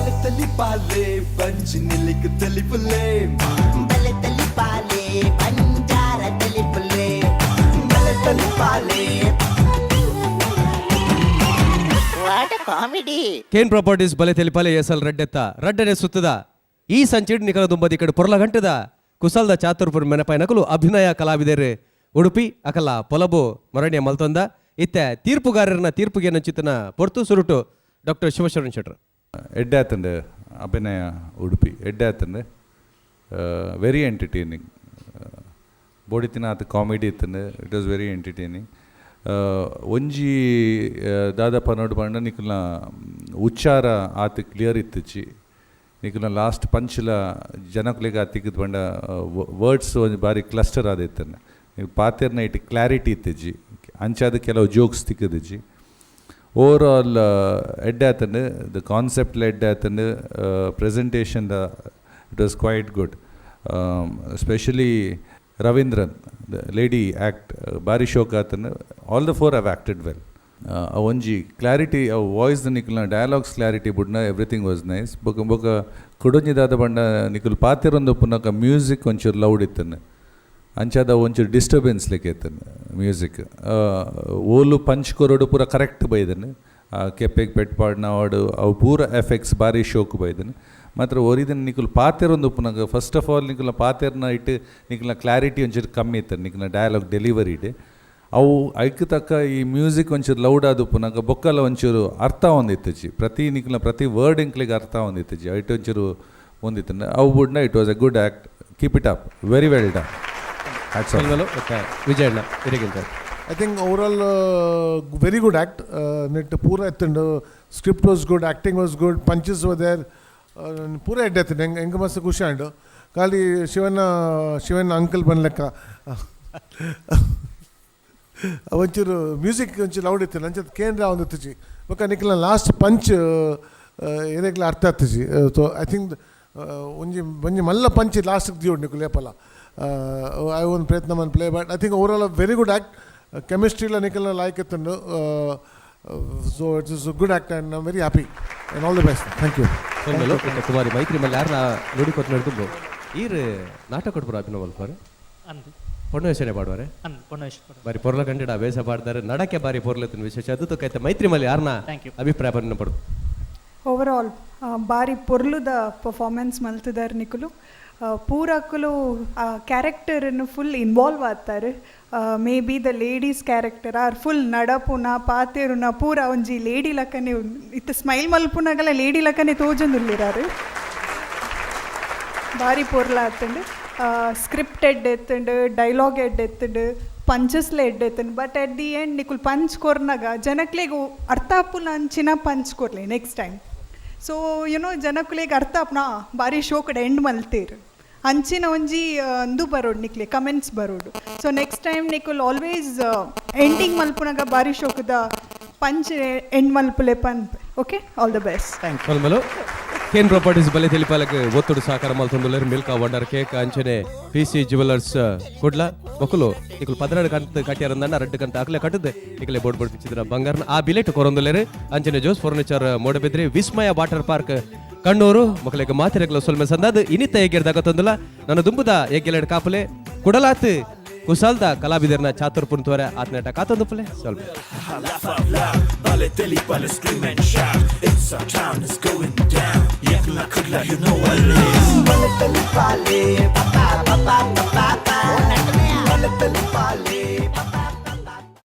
ಬಲೆ ತಲಿಪಾಲೆ ಬಂಜಿ ನಿಲ್ಲಿಕ್ ತೆಲಿಪುಲೆ. ಬಲೆ ತಲಿಪಾಲೆ ಬಂಜಾರ ತಲಿಪುಲೆ ಬಲೆ ತಲಿಪಾಲೆ. What comedy! Kane properties ಬಲೆ ತೆಲಿಪಾಲೆ ಎಸಲ್ ರಡ್ಡೆತ್ತ ರಡ್ಡನೆ ಸುತ್ತದ ಈ ಸಂಚಿಡ್ ನಿಕಲ ದುಂಬದಿ ಕಡೆ ಪೊರ್ಲ ಗಂಟದ ಕುಸಲ್ದ ಚಾತುರ್ಪುರ ಮೆನಪಾಯನಕಲು ಅಭಿನಯ ಕಲಾವಿದರು ಉಡುಪಿ ಅಕಲ ಪೊಲಬು ಮರಣ್ಯ ಮಲ್ತೊಂದ ಇತ್ತೆ ತೀರ್ಪುಗಾರರನ್ನ ತೀರ್ಪುಗೆ ನಂಚಿತನ ಪೊರ್ತು. ಸುರುಟು ಡಾಕ್ಟರ್ ಶಿವಶರಣ್ ಶೆಟ್ರು. ಎಡ್ಡೆ ಆತಂಡು ಅಭಿನಯ ಉಡುಪಿ, ಎಡ್ಡೆ ಆತಂಡು, ವೆರಿ ಎಂಟರ್ಟೈನಿಂಗ್. ಬೋಡಿತಿನ ಆತ ಕಾಮಿಡಿ ಇತ್ತಂಡು. It was very entertaining. ಒಂಜಿ ದಾದ ಪನೋಡು ಪಂಡ ನಿಕಲ್ನ ಉಚ್ಚಾರ ಆತ ಕ್ಲಿಯರ್ ಇತ್ತುಚಿ. ನಿಕಲ್ನ ಲಾಸ್ಟ್ ಪಂಚ್ಲ ಜನಕ್ಲೆಗ್ ಆತಿಕ್ಕದ್ ಪಂಡ ವರ್ಡ್ಸ್ ಒಂಜಿ ಬಾರಿ ಕ್ಲಸ್ಟರ್ ಆದಿತ್ತಂಡು. ನೀವು ಪಾತೆರ್ನ ಇಟ್ಟು ಕ್ಲಾರಿಟಿ ಇತ್ತಿಜಿ. ಅಂಚಾದ ಕೆಲವು ಜೋಕ್ಸ್ ತಿಕ್ಕದಿಜ್ಜಿ. ಓವರ್ ಆಲ್ ಎಡ್ಡೆ ಆತಂಡು. ದ ಕಾನ್ಸೆಪ್ಟ್ ಎಡ್ಡೆ ಆತಂಡು. Presentation, the it was quite good. Specially Ravindran, the lady act ಬಾರಿ ಶೋಕ್ ಆತಂಡು. All the four have acted well. ಒಂಜಿ ಕ್ಲಾರಿಟಿ, ಅವು ವಾಯ್ಸ್ ನಿಕಲ್ನ ಡಯಲಾಗ್ಸ್ ಕ್ಲಾರಿಟಿ ಬುಡ್ನ ಎವ್ರಿಥಿಂಗ್ ವಾಸ್ ನೈಸ್. ಬೊಕ ಬೊಕ ಕುಡೊಂಜಿ ದಾದ ಪಂಡ ನಿಕುಲು ಪಾತೆರೊಂದು ಪುನಕ ಮ್ಯೂಸಿಕ್ ಒಂಚೂರು ಲೌಡ್ ಇತ್ತಂಡು. ಅಂಚಾದ ಒಂಚೂರು ಡಿಸ್ಟರ್ಬೆನ್ಸ್ ಲೆಕ್ಕ ಇತ್ತಂಡು ಮ್ಯೂಸಿಕ್. ಓಲು ಪಂಚ್ ಕೊರಡು ಪೂರ ಕರೆಕ್ಟ್ ಬೈದನು. ಕೆಪ್ಪೆಗೆ ಪೆಟ್ ಪಾಡ್ನ ವಾಡು ಅವು ಪೂರ ಎಫೆಕ್ಟ್ಸ್ ಬಾರಿ ಶೋಕ್ ಬೈದನು. ಮಾತ್ರ ಒರಿದನ್ ನಿಕುಲು ಪಾತೆರೊಂದು ಉಪ್ಪುನಗ ಫಸ್ಟ್ ಆಫ್ ಆಲ್ ನಿಕುಲ್ನ ಪಾತೆರ್ನ ಇಟ್ಟು ನಿಕುಲ್ನ ಕ್ಲಾರಿಟಿ ಒಂಚೂರು ಕಮ್ಮಿ ಇತ್ತು ನಿಕಲ್ನ ಡಯಲಾಗ್ ಡೆಲಿವರಿಡ್. ಅವು ಐಕ್ ತಕ್ಕ ಈ ಮ್ಯೂಸಿಕ್ ಒಂಚೂರು ಲೌಡ್ ಆದ್ ಉಪ್ಪುನಗ ಬೊಕ್ಕಲ ಒಂಚೂರು ಅರ್ಥ ಒಂದಿತ್ತುಜಿ. ಪ್ರತಿ ನಿಕಲ್ನ ಪ್ರತಿ ವರ್ಡ್ ಇಂಕ್ಲಿಗೆ ಅರ್ಥ ಒಂದಿತ್ತುಜಿ. ಐಟ್ ಒಂಚೂರು ಒಂದಿತ್ತು. ಅವು ಬುಡ್ನ it was a good act. Keep it up. Very well done. Vijayanna ಇರಗಿಂತ. I think overall very good act. ನೆಟ್ ಪೂರ ಎತ್ತುಂಡು. Script was good, acting was good, punches were there. ಪೂರ ಎಡ್ಡೆ ಎತ್ತುಂಡು. ಎಂಕ್ ಎಂಕ್ ಮಸ್ತ್ ಖುಷಿ ಆಂಡು. ಖಾಲಿ ಶಿವನ ಶಿವನ ಅಂಕಲ್ ಬನ್ಲೆಕ್ಕ ಒಂಚೂರು ಮ್ಯೂಸಿಕ್ ಒಂಚೂರು ಲೌಡ್ ಇತ್ತು. ಅಂಚ ಕೇಂದ್ರ ಒಂದು ಇತ್ತುಜಿ. ಬೊಕ್ಕ ನಿಕ್ಲ ಲಾಸ್ಟ್ ಪಂಚ್ ಏರೆಗ್ಲ ಅರ್ಥ ಆಗ್ತಜಿ. ಸೊ I think ಒಂಜಿ ಒಂಜಿ ಮಲ್ಲ ಪಂಚ್ ಲಾಸ್ಟ್ ದಿಯೋಡು ನಿಕುಲು ಏಪಲ. I ಒಂದು ಪ್ರಯತ್ನ ಮನ್ಪುಲೆ. But I think overall very good act. ಕೆಮಿಸ್ಟ್ರಿಲ ನಿಕಲ್ನ ಲಾಯ್ಕ್ ಇತ್ತುಂಡು. So it's is good act and I'm very happy and all the best. Thank you. ಸೊಲ್ಮೆಲು. ಕುಮಾರಿ ಮೈತ್ರಿ ಮಲ್ಲೆ ಯಾರನ್ನ ನುಡಿ ಕೊಟ್ಟು ನಡೆದು ಈರ್ ನಾಟಕ ಕೊಟ್ಪುರ ಅಭಿನವ ಮಲ್ಪುವರೆ? ಅಂದು. ಪೊಣ್ಣು ವೇಷನೆ ಪಾಡುವರೆ? ಅಂದು, ಪೊಣ್ಣು ವೇಷ. ಬಾರಿ ಪೊರ್ಲ ಕಂಡಿಡ ವೇಷ ಪಾಡ್ತಾರೆ. ನಡಕೆ ಬಾರಿ ಪೊರ್ಲತ್ತಿನ ವಿಶೇಷ ಅದು. ತೂಕೈತೆ ಮೈತ್ರಿ ಮಲ್ಲೆ ಯಾರನ್ನ Thank you. ಅಭಿಪ್ರಾಯ ಪನ್ನ ಪಡು. ಓವರ್ ಆಲ್ ಬಾರಿ ಪೊರ್ಲುದ ಪರ್ಫಾರ್ಮೆನ್ಸ್ ಮಲ್ತಿದಾರ್ ನಿಕುಲು. ಪೂರಕ್ಕುಲು ಆ ಕ್ಯಾರೆಕ್ಟರನ್ನು ಫುಲ್ ಇನ್ವಾಲ್ವ್ ಆಗ್ತಾರೆ. May be the ladies character are full ನಡಪುನ ಪಾತೆರುನ ಪೂರ ಒಂಜಿ ಲೇಡಿ ಲಕ್ಕನೆ ಇತ್ತು. ಸ್ಮೈಲ್ ಮಲ್ಪುನಗಲ ಲೇಡಿ ಲಕ್ಕನೆ ತೋಜೊಂದುಲ್ಲಿರಾರು. ಬಾರಿ ಪೊರ್ಲ ಆತಂಡು. ಸ್ಕ್ರಿಪ್ಟ್ ಎಡ್ಡೆ ಎತ್ತುಂಡು, ಡೈಲಾಗ್ ಎಡ್ಡೆ ಎತ್ತುಂಡು, ಪಂಚಸ್ಲ ಎಡ್ಡೆ ಎತ್ತುಂಡು. ಬಟ್ ಅಟ್ the end ನಿಕುಲ್ punch ಕೊರ್ನಾಗ ಜನಕ್ಲೆಗ್ ಅರ್ಥ ಆಪುನ ಅಂಚಿನ ಪಂಚ್ ಕೊರ್ಲಿ next time. So YONO ಜನಕ್ಕುಲೆಗ್ ಅರ್ಥ ಆಪುನ ಬಾರಿ ಶೋಕಡ್ ಎಂಡ್ ಮಲ್ತೇರು ಅಂಚಿನ ಒಂಜಿ ಅಂದು ಬರೋಡು ನಿಕ್ಲೆ ಕಮೆಂಟ್ಸ್ ಬರೋಡು. ಸೊ ನೆಕ್ಸ್ಟ್ ಟೈಮ್ ನಿಕುಲ್ ಆಲ್ವೇಸ್ ಎಂಡಿಂಗ್ ಮಲ್ಪುನಾಗ ಬಾರಿ ಶೋಕದ ಪಂಚ್ ಎಂಡ್ ಮಲ್ಪುಲೆ ಪನ್ಪೆ. Okay, all the best. ಸೊಲ್ಮೆಲು. Kane properties ಬಲೆ ತಿಳಿಪಾಲಕ್ಕೆ ಒತ್ತುಡು ಸಹಕಾರ ಮಲ್ತೊಂದುಲ್ಲೆರ್ ಮಿಲ್ಕಾ ವಂಡರ್ ಕೇಕ್ ಅಂಚನೆ ಪಿ ಸಿ ಜುವೆಲರ್ಸ್ ಕುಡ್ಲ ಬೊಕುಲು ನಿಕುಲು 12 ಕಂತ್ ಕಟ್ಟಿಯಾರಂದನ್ನ ರಡ್ಡು ಕಂತ ಅಕ್ಲೆ ಕಟ್ಟದೆ ನಿಕಲೆ ಬೋರ್ಡ್ ಬೋರ್ಡ್ ಪಿಚ್ಚಿದ್ರ ಬಂಗಾರನ ಆ ಬಿಲೆಟ್ ಕೊರೊಂದುಲ್ಲೆರ್. ಅಂಚನೆ ಜೋಸ್ ಫರ್ನಿಚರ್ ಮೂಡಬಿದ್ರಿ, ವಿಸ್ಮಯ ವಾಟರ್ ಪಾರ್ಕ್ ಕಣ್ಣೂರು ಮಕ್ಕಳಿಗೆ ಮಾತಿರಗ್ಲ ಸೊಲ್ಮೆ ಸಂದಾದ ಇನಿತ ಎಗ್ಗೆರ್ದಾಗ ತಂದುಲ ನನ್ನ ದುಂಬುದ ಎಗ್ಗೆಲೆಡ್ ಕಾಪುಲೆ. ಕುಡಲಾತ್ ಕುಸಾಲ್ದ ಕಲಾವಿದರ್ನ ಚಾತುರ್ಪುನ್ ತೋರೆ ಆತ್ನೇಟ ಕಾತೊಂದು ಪುಲೆ ಸ್ವಲ್ಪ. Laugh out loud, bale telipale, scream and shout. It's our town, it's going down. Yakla kudla, you know what it is. ಬಲೆ ತಲಿಪಾಲೆ.